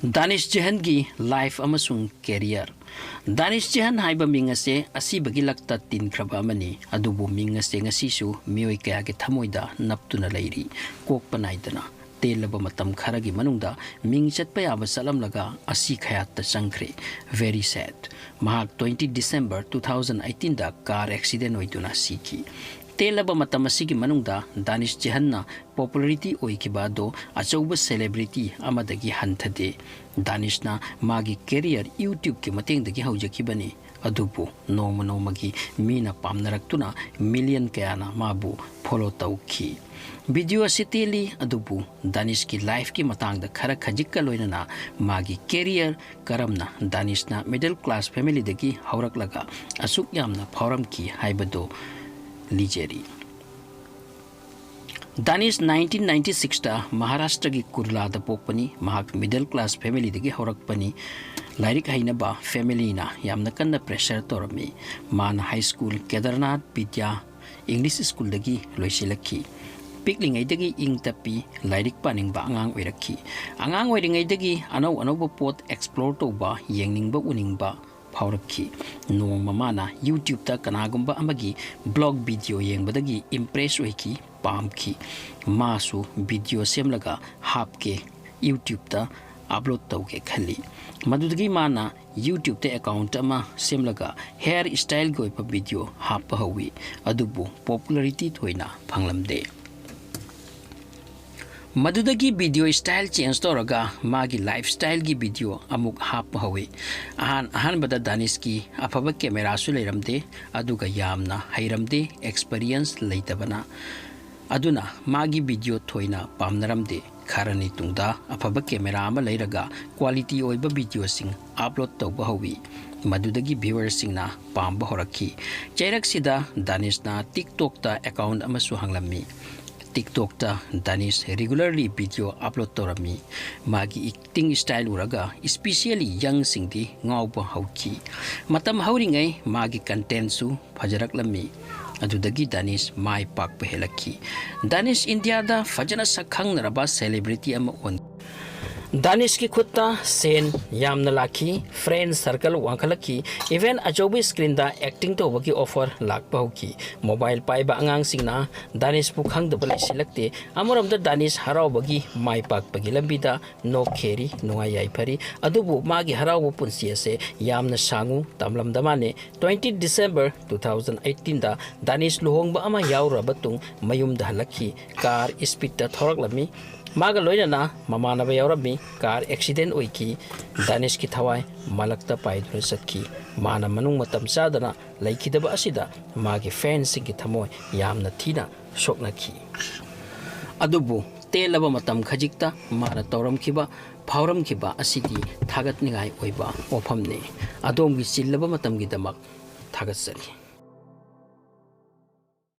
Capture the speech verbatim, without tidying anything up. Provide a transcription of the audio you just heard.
ꯗꯥꯅꯤꯁ ꯖꯦꯍꯟꯒꯤ life ꯑꯃꯁꯨꯡ career꯫ ꯗꯥꯅꯤꯁ ꯖꯦꯍꯟ ꯍꯥꯏꯕ ꯃꯤꯡ ꯑꯁꯦ ꯑꯁꯤꯕꯒꯤ ꯂꯛꯇ ꯇꯤꯟꯈ꯭ꯔꯕ ꯑꯃꯅꯤ, ꯑꯗꯨꯕꯨ ꯃꯤꯡ ꯑꯁꯦ ꯉꯁꯤꯁꯨ ꯃꯤꯑꯣꯏ ꯀꯌꯥꯒꯤ ꯊꯃꯣꯏꯗ ꯅꯞꯇꯨꯅ ꯂꯩꯔꯤ꯫ ꯀꯣꯛꯄ ꯅꯥꯏꯗꯅ ꯇꯦꯜꯂꯕ ꯃꯇꯝ ꯈꯔꯒꯤ ꯃꯅꯨꯡꯗ ꯃꯤꯡ ꯆꯠꯄ ꯌꯥꯕ ꯆꯠꯂꯝꯂꯒ ꯑꯁꯤ ꯈꯌꯥꯠꯇ ꯆꯪꯈ꯭ꯔꯦ꯫ Very sad꯫ ꯃꯍꯥꯛ twenty December two thousand eighteen ꯗ car accident ꯑꯣꯏꯗꯨꯅ ꯁꯤꯈꯤ꯫ ꯇꯦꯜꯂꯕ ꯃꯇꯝ ꯑꯁꯤꯒꯤ ꯃꯅꯨꯡꯗ ꯗꯥꯅꯤꯁ ꯖꯦꯍꯟꯅ popularity ꯑꯣꯏꯈꯤꯕ ꯑꯗꯣ ꯑꯆꯧꯕ celebrity ꯑꯃꯗꯒꯤ ꯍꯟꯊꯗꯦ꯫ ꯗꯥꯅꯤꯁꯅ ꯃꯥꯒꯤ career YouTube-ꯀꯤ ꯃꯇꯦꯡꯗꯒꯤ ꯍꯧꯖꯈꯤꯕꯅꯤ, ꯑꯗꯨꯕꯨ ꯅꯣꯡꯃ ꯅꯣꯡꯃꯒꯤ ꯃꯤꯅ ꯄꯥꯝꯅꯔꯛꯇꯨꯅ million ꯀꯌꯥꯅ ꯃꯥꯕꯨ follow ꯇꯧꯈꯤ꯫ Video ꯑꯁꯤ ꯇꯦꯜꯂꯤ, ꯑꯗꯨꯕꯨ ꯗꯥꯅꯤꯁꯀꯤ life-ꯀꯤ ꯃꯇꯥꯡꯗ ꯈꯔ ꯈꯖꯤꯛꯀ ꯂꯣꯏꯅꯅ ꯃꯥꯒꯤ career, ꯀꯔꯝꯅ ꯗꯥꯅꯤꯁꯅ middle class family-ꯗꯒꯤ ꯍꯧꯔꯛꯂꯒ ꯑꯁꯨꯛ ꯌꯥꯝꯅ ꯐꯥꯎꯔꯝꯈꯤ ꯍꯥꯏꯕꯗꯨ ꯂꯤꯖꯔꯤ꯫ ꯗꯥꯅꯤꯁ nineteen ninety six-ꯇ ꯃꯍꯥꯔꯥꯁꯇ꯭ꯔꯒꯤ ꯀꯨꯔꯂꯥꯗ ꯄꯣꯛꯄꯅꯤ꯫ ꯃꯍꯥꯛ middle class family-ꯗꯒꯤ ꯍꯧꯔꯛꯄꯅꯤ꯫ ꯂꯥꯏꯔꯤꯛ ꯍꯩꯅꯕ family-ꯅ ꯌꯥꯝꯅ ꯀꯟꯅ pressure ꯇꯧꯔꯝꯃꯤ꯫ ꯃꯥꯅ high school ꯀꯦꯗꯔꯅꯥꯊ ꯕꯤꯗ꯭ꯌꯥ English School-ꯗꯒꯤ ꯂꯣꯏꯁꯤꯜꯂꯛꯈꯤ꯫ ꯄꯤꯛꯂꯤꯉꯩꯗꯒꯤ ꯏꯪ ꯇꯞꯄꯤ, ꯂꯥꯏꯔꯤꯛ ꯄꯥꯅꯤꯡꯕ ꯑꯉꯥꯡ ꯑꯣꯏꯔꯛꯈꯤ꯫ ꯑꯉꯥꯡ ꯑꯣꯏꯔꯤꯉꯩꯗꯒꯤ ꯑꯅꯧ ꯑꯅꯧꯕ ꯄꯣꯠ explore ꯇꯧꯕ, ꯌꯦꯡꯅꯤꯡꯕ ꯎꯅꯤꯡꯕ ꯐꯥꯎꯔꯛꯈꯤ꯫ ꯅꯣꯡꯃ ꯃꯥꯅ YouTube-ꯇ ꯀꯅꯥꯒꯨꯝꯕ ꯑꯃꯒꯤ vlog video ꯌꯦꯡꯕꯗꯒꯤ impress ꯑꯣꯏꯈꯤ, ꯄꯥꯝꯈꯤ꯫ ꯃꯥꯁꯨ video ꯁꯦꯝꯂꯒ ꯍꯥꯞꯀꯦ, YouTube-ꯇ upload ꯇꯧꯒꯦ ꯈꯜꯂꯤ꯫ ꯃꯗꯨꯗꯒꯤ ꯃꯥꯅ YouTube-ꯇ account ꯑꯃ ꯁꯦꯝꯂꯒ hair style-ꯒꯤ ꯑꯣꯏꯕ video ꯍꯥꯞꯄ ꯍꯧꯏ, ꯑꯗꯨꯕꯨ popularity ꯊꯣꯏꯅ ꯐꯪꯂꯝꯗꯦ꯫ ꯃꯗꯨꯗꯒꯤ video style change ꯇꯧꯔꯒ ꯃꯥꯒꯤ lifestyle-ꯒꯤ video ꯑꯃꯨꯛ ꯍꯥꯞꯄ ꯍꯧꯏ꯫ ꯑꯍꯥꯟ ꯑꯍꯥꯟꯕꯗ ꯗꯥꯅꯤꯁꯀꯤ ꯑꯐꯕ camera-ꯁꯨ ꯂꯩꯔꯝꯗꯦ, ꯑꯗꯨꯒ ꯌꯥꯝꯅ ꯍꯩꯔꯝꯗꯦ, experience ꯂꯩꯇꯕꯅ꯫ ꯑꯗꯨꯅ ꯃꯥꯒꯤ video ꯊꯣꯏꯅ ꯄꯥꯝꯅꯔꯝꯗꯦ꯫ ꯈꯔꯅꯤ ꯇꯨꯡꯗ ꯑꯐꯕ camera ꯑꯃ ꯂꯩꯔꯒ quality ꯑꯣꯏꯕ video-ꯁꯤꯡ upload ꯇꯧꯕ ꯍꯧꯏ꯫ ꯃꯗꯨꯗꯒꯤ viewer-ꯁꯤꯡꯅ ꯄꯥꯝꯕ ꯍꯧꯔꯛꯈꯤ꯫ ꯆꯩꯔꯛꯁꯤꯗ ꯗꯥꯅꯤꯁꯅ TikTok-ꯇ account ꯑꯃꯁꯨ ꯍꯥꯡꯂꯝꯃꯤ꯫ TikTok-ꯇ ꯗꯥꯅꯤꯁ regularly video upload ꯇꯧꯔꯝꯃꯤ꯫ ꯃꯥꯒꯤ acting style ꯎꯔꯒ especially young-ꯁꯤꯡꯗꯤ ꯉꯥꯎꯕ ꯍꯧꯈꯤ꯫ ꯃꯇꯝ ꯍꯧꯔꯤꯉꯩ ꯃꯥꯒꯤ content-ꯁꯨ ꯐꯖꯔꯛꯂꯝꯃꯤ꯫ ꯑꯗꯨꯗꯒꯤ ꯗꯥꯅꯤꯁ ꯃꯥꯏ ꯄꯥꯛꯄ ꯍꯦꯜꯂꯛꯈꯤ꯫ ꯗꯥꯅꯤꯁ ꯏꯟꯗꯤꯌꯥꯗ ꯐꯖꯅ ꯁꯛ ꯈꯪꯅꯔꯕ celebrity ꯑꯃ ꯑꯣꯟ-, ꯗꯥꯅꯤꯁꯀꯤ ꯈꯨꯠꯇ ꯁꯦꯟ ꯌꯥꯝꯅ ꯂꯥꯛꯈꯤ, friend circle ꯋꯥꯡꯈꯠꯂꯛꯈꯤ, even ꯑꯆꯧꯕ screenꯗ acting ꯇꯧꯕꯒꯤ offer ꯂꯥꯛꯄ ꯍꯧꯈꯤ꯫ Mobile ꯄꯥꯏꯕ ꯑꯉꯥꯡꯁꯤꯡꯅ ꯗꯥꯅꯤꯁꯄꯨ ꯈꯪꯗꯕ ꯂꯩꯁꯤꯜꯂꯛꯇꯦ꯫ ꯑꯃꯔꯣꯝꯗ ꯗꯥꯅꯤꯁ ꯍꯔꯥꯎꯕꯒꯤ ꯃꯥꯏ ꯄꯥꯛꯄꯒꯤ ꯂꯝꯕꯤꯗ ꯅꯣꯛꯈꯤꯔꯤ, ꯅꯨꯡꯉꯥꯏ ꯌꯥꯏꯐꯔꯤ꯫ ꯑꯗꯨꯕꯨ ꯃꯥꯒꯤ ꯍꯔꯥꯎꯕ ꯄꯨꯟꯁꯤ ꯑꯁꯦ ꯌꯥꯝꯅ ꯁꯥꯡꯉꯨ ꯇꯝꯂꯝꯗ ꯃꯥꯅꯦ꯫ Twenty December two thousand eighteenꯗ ꯗꯥꯅꯤꯁ ꯂꯨꯍꯣꯡꯕ ꯑꯃ ꯌꯥꯎꯔꯨꯔꯕ ꯇꯨꯡ ꯃꯌꯨꯝꯗ ꯍꯜꯂꯛꯈꯤ꯫ Car speedꯇ ꯊꯧꯔꯛꯂꯝꯃꯤ꯫ ꯃꯥꯒ ꯂꯣꯏꯅꯅ ꯃꯃꯥꯟꯅꯕ ꯌꯥꯎꯔꯝꯃꯤ꯫ Car accident ꯑꯣꯏꯈꯤ꯫ ꯗꯥꯅꯤꯁꯀꯤ ꯊꯋꯥꯏ ꯃꯂꯛꯇ ꯄꯥꯏꯗꯨꯅ ꯆꯠꯈꯤ꯫ ꯃꯥꯅ ꯃꯅꯨꯡ ꯃꯇꯝ ꯆꯥꯗꯅ ꯂꯩꯈꯤꯗꯕ ꯑꯁꯤꯗ ꯃꯥꯒꯤ fanꯁꯤꯡꯒꯤ ꯊꯃꯣꯏ ꯌꯥꯝꯅ ꯊꯤꯅ ꯁꯣꯛꯅꯈꯤ꯫ ꯑꯗꯨꯕꯨ ꯇꯦꯜꯂꯕ ꯃꯇꯝ ꯈꯖꯤꯛꯇ ꯃꯥꯅ ꯇꯧꯔꯝꯈꯤꯕ, ꯐꯥꯎꯔꯝꯈꯤꯕ ꯑꯁꯤꯗꯤ ꯊꯥꯒꯠꯅꯤꯡꯉꯥꯏ ꯑꯣꯏꯕ ꯋꯥꯐꯝꯅꯤ꯫ ꯑꯗꯣꯝꯒꯤ ꯆꯤꯜꯂꯕ ꯃꯇꯝꯒꯤꯗꯃꯛ ꯊꯥꯒꯠꯆꯔꯤ꯫